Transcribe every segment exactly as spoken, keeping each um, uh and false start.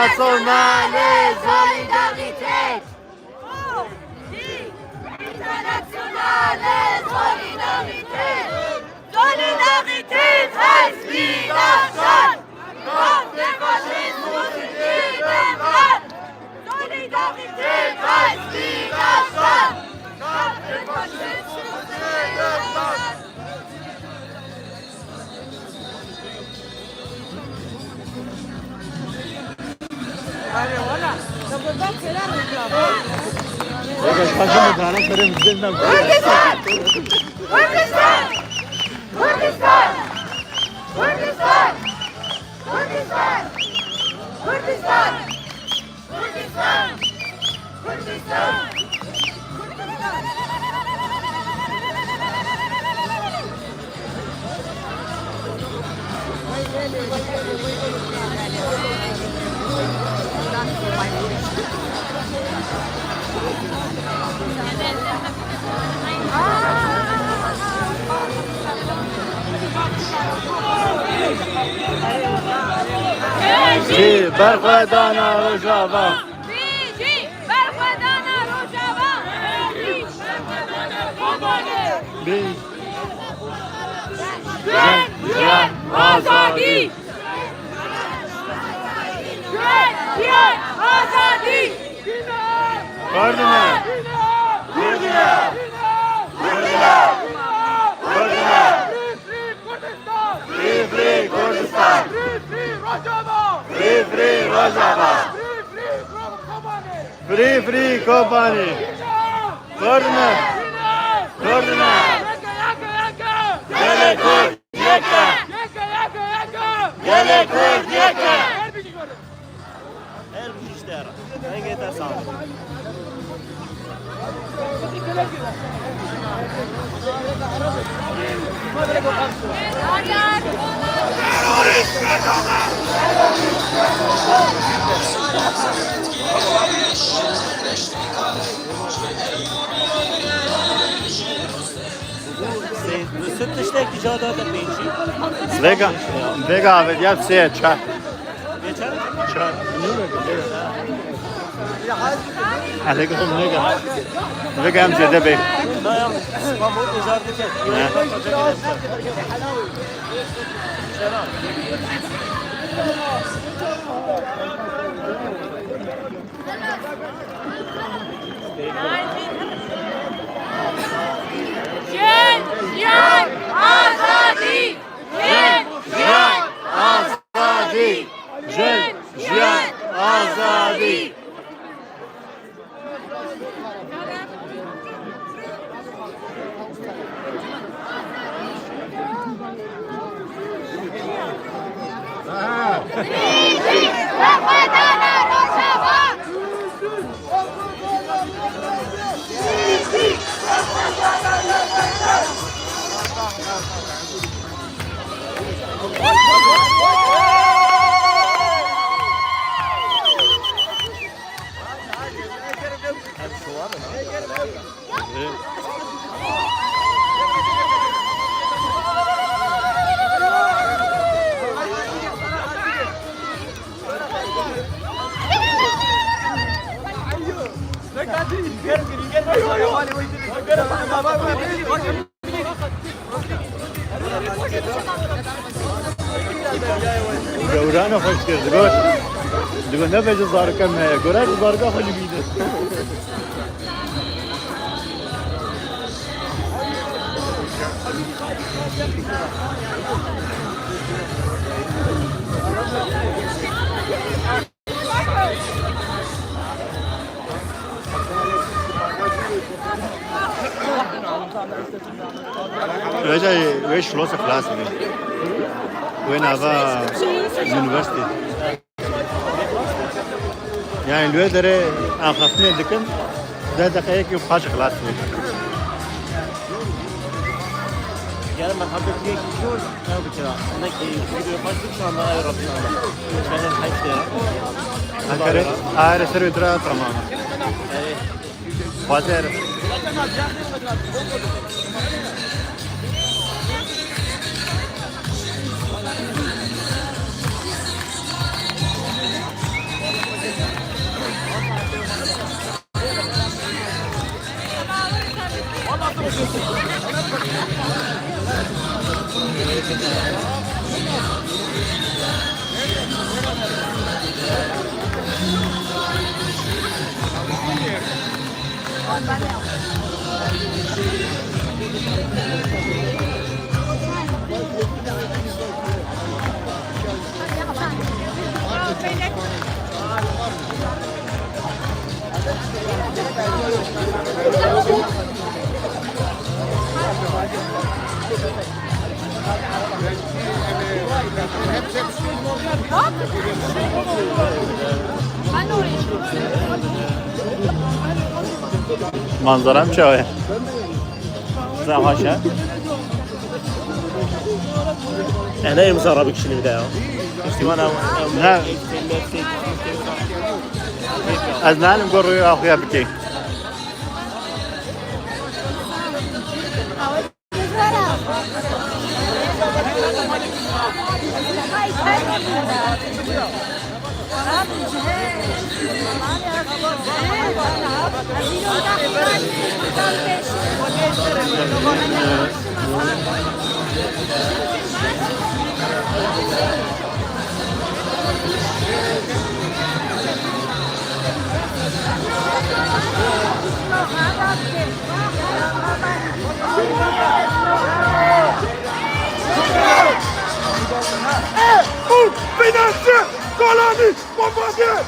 Internationale Solidarität! Internationale Solidarität! Solidarität heißt Widerstand! Kampf dem Faschismus in jedem Land! Solidarität heißt Widerstand! Kampf dem Faschismus in jedem Land! Kurdistan! Kurdistan! Kurdistan! Kurdistan! Kurdistan! Kurdistan! Kurdistan! Jî berxwedana Rojava. Bijî berxwedana Rojava! Bijî berxwedana Kobanê! Bijî! Jeng, jiyan, azadî! Jeng, jiyan, azadî! Kurdine! Kurdine! Kurdine! Kurdine! Free, free Kurdistan! Free, free Kurdistan! Free, free Rojava! Free, free Rojava! Free, free Kobanê! Free, free Kobanê! Kurdine! Kurdine! Gelê Kurd yek e! Gelê Kurd yek e! Her bijî ji te re. Dengê te sağ ol. Sê, tu tiştekî ca date pêncî. Vêga, vêga avêtiya sê çar. Vê çar? Çar. Aleykum, vêga. Vêga em zêde bê. Na ya, spam û têjar dike. Ne. Jin, jiyan, azadî! Jin, jiyan, azadî! Jin, jiyan, azadî! Gewrana xweş kir, digot, digot, ne bêje zarika me ye, gora ji zarika xwe jî bîne. Wê ca wê şilosa xilas bî. Wê nava university. Yani li wê derê axaftinê dikin, deh deqeyekî paş xilas bû. Yani merhaba diye gidiyor, ne bu kira? Ne ki, gidiyor, başlık şu anda ayrı bir anda. Şöyle kaç lira? Ankara, ayrı servis lira tamam. Evet. Xwazê here. Manzaram çawa ye? Güzel, haşa. E, ne imza rabik şimdi bir de ya. İşte bana Ne? Ez nalim gor rüya axuya bikey. Financier, Kolani, Bombardier!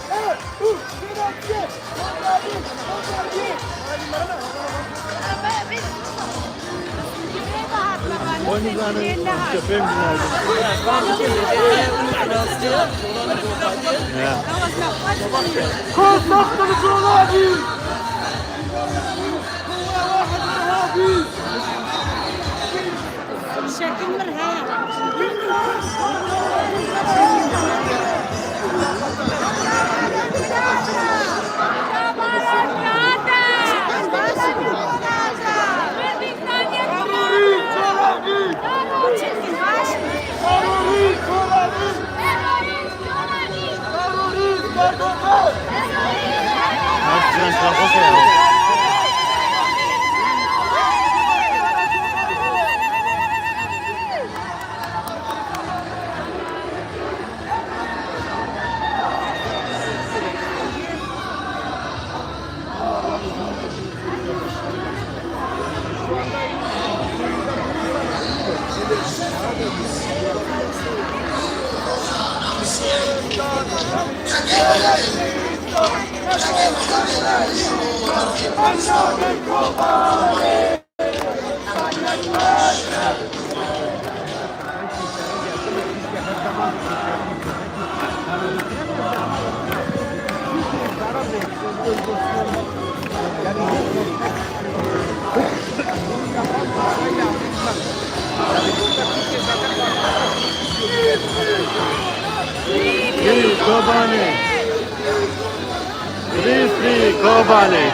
Şekil mir ha. Free Kobanê! Free, free Kobanê!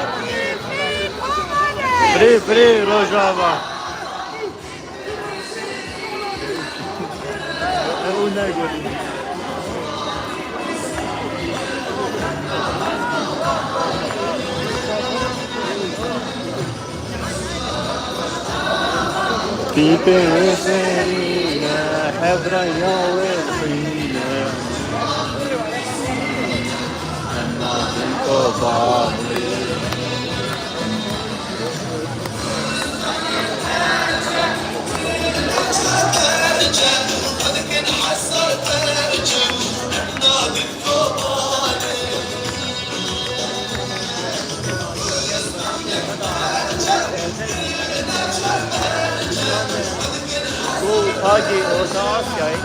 Free, free Rojava! Pîpê wê serî ye, hevraya wê xwîn e. Em nabin Kobanê. Ku tagî Orta Asyayê,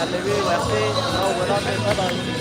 em ê wê wextê nav welatê xwe de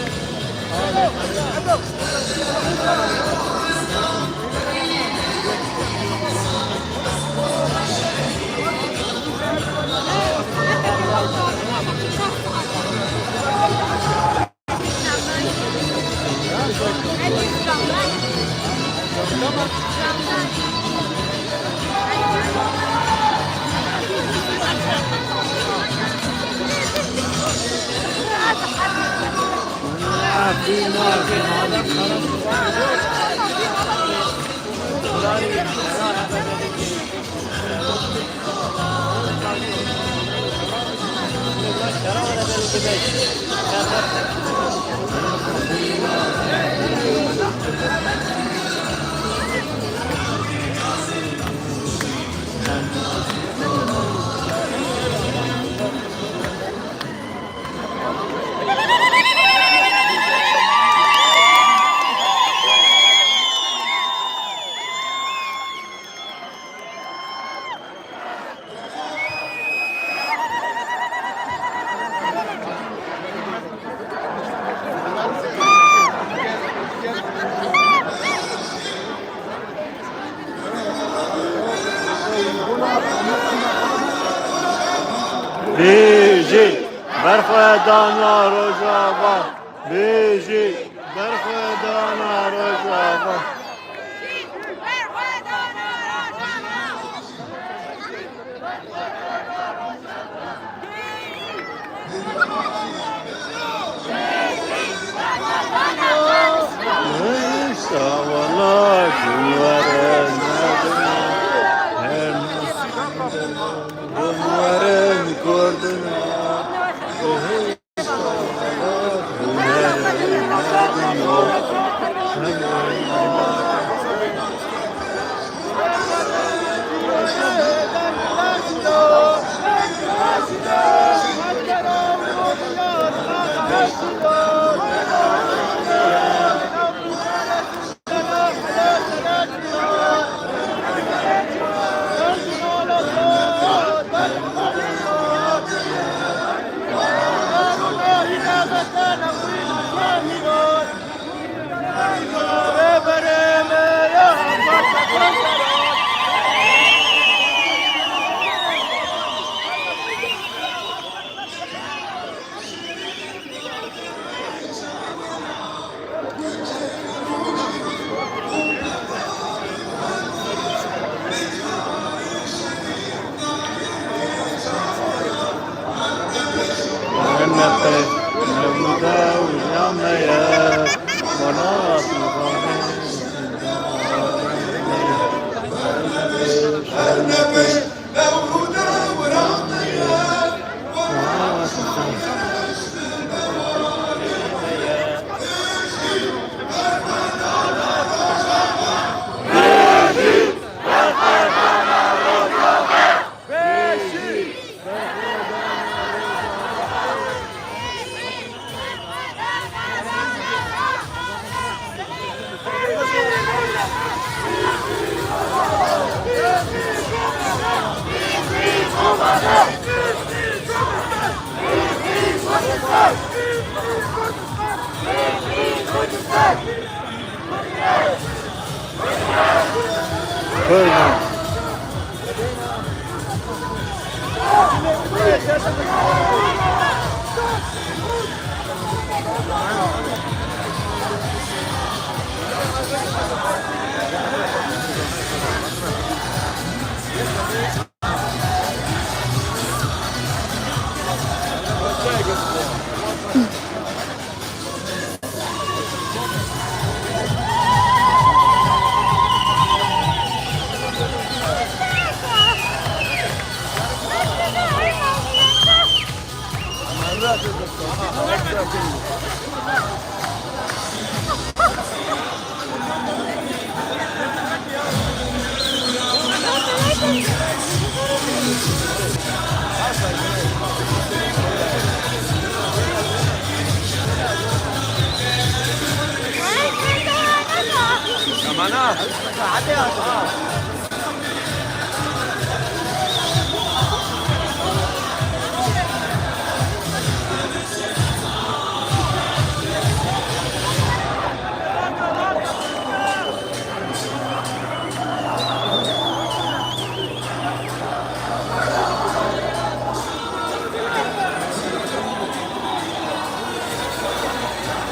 Rojava, bêjî, berxwedana Rojava.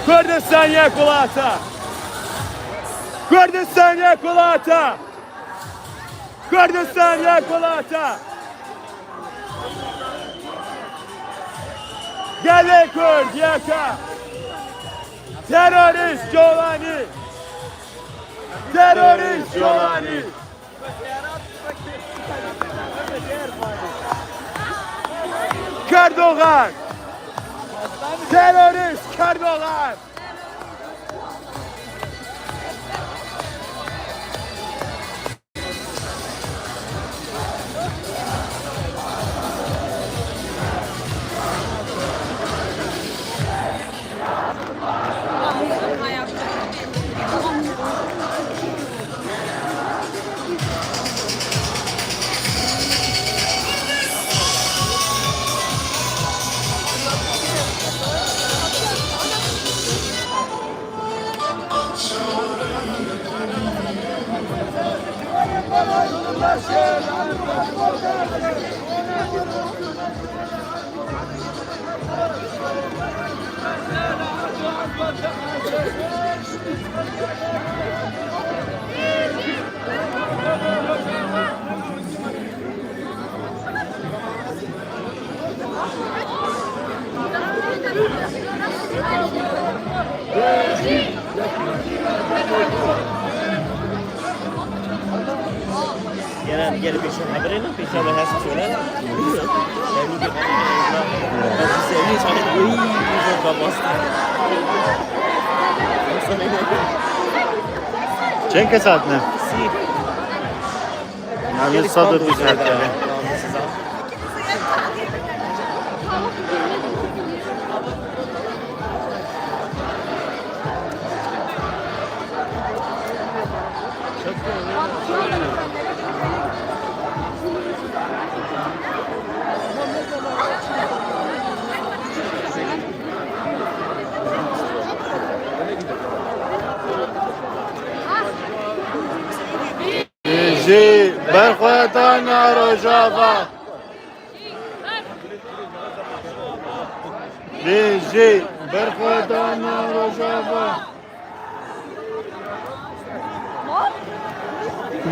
Kurdistan yek welat e. Kurdistan yek welat e. Kurdistan yek welat e. Gelê Kurd yek e. Terorîst Colanî. Terorîst Colanî. Kerdogan. Terorîst Kerdogan. Gel, gel, pêşe hebre ne, pêşe me hest çöre. Bilmiyorum. Sen bir, sen bir çay, uy, çok babası. Çend kes hatine? Sî. Yani, sed û bîst hatine. Jî berxwedana Rojava. Bijî berxwedana Rojava.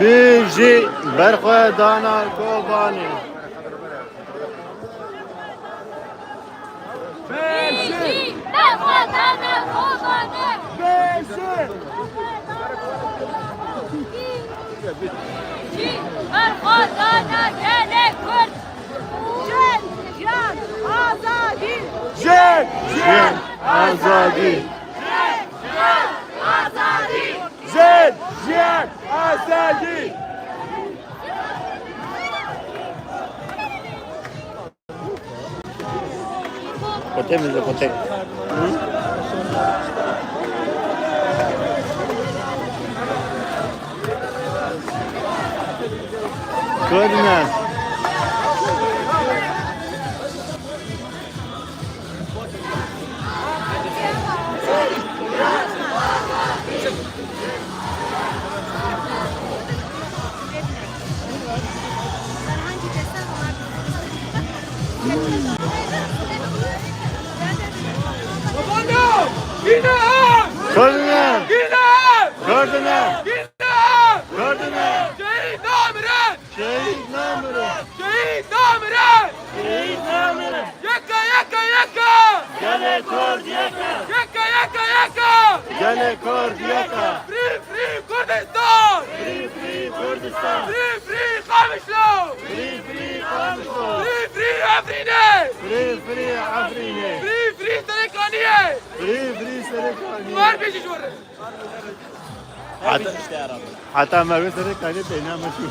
Bijî berxwedana Kobanê. Bijî berxwedana Kobanê. Bijî. Bijî berxwedana gelê Kurd. Jin, jiyan, azadî! Jin, jiyan, azadî! Jin, jiyan, azadî! Jin, jiyan, azadî! Kote mi, kote? Kurdine. Kurdine! Kurdine! Kurdine! Şehîd namirin! Şehîd namirin! Şehîd namirin! Şehîd namirin! Yeka, yeka, yeka! Gelê Kurd yeka! Yeka, yeka, yeka! Gelê Kurd yeka! Free, free Kurdistan! Free, free Kurdistan! Free, free Qamişlo! Free, free Qamişlo! Free, free Efrînê! Free, free Efrînê! Free, free Serêkaniyê! Free, free Serêkaniyê! Her bijî ji we re! Heta, heta me wê serê kanê peyna me çû.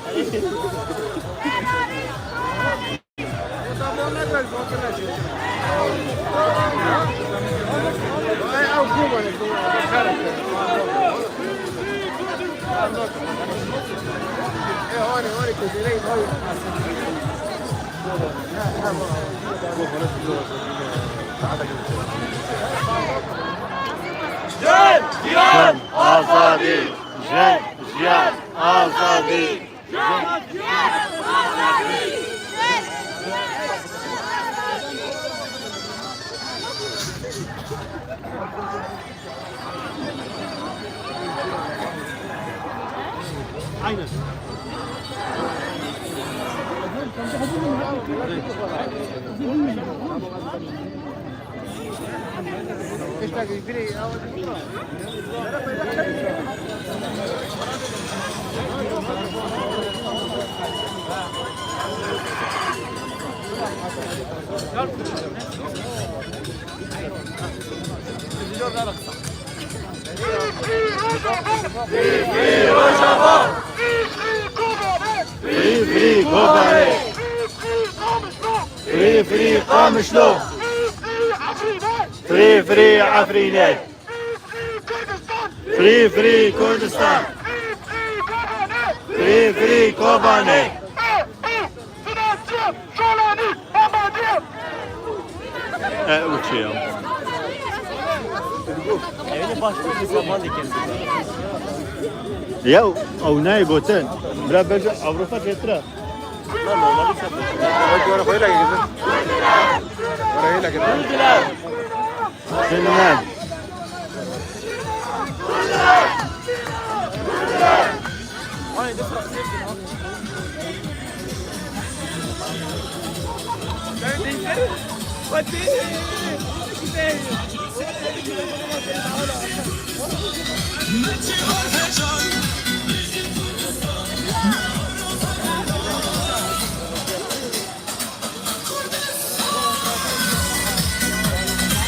Jin, jiyan, azadî! Jin, jiyan, azadî! Jin, jiyan, azadî! Aynen. Free, free Kobanê! Free, free Qamişlo! Free, free Efrînê! Free, free Kurdistan! Free, free Kobanê! E, û çi ya? Evine başka bir zaman da kendi. Ya, ew nayê gotin. Bira, bence Avrupa çêtir e. Lan, normalde sen... Bak, oraya koyla gidin. Oraya koyla gidin. Sen ne?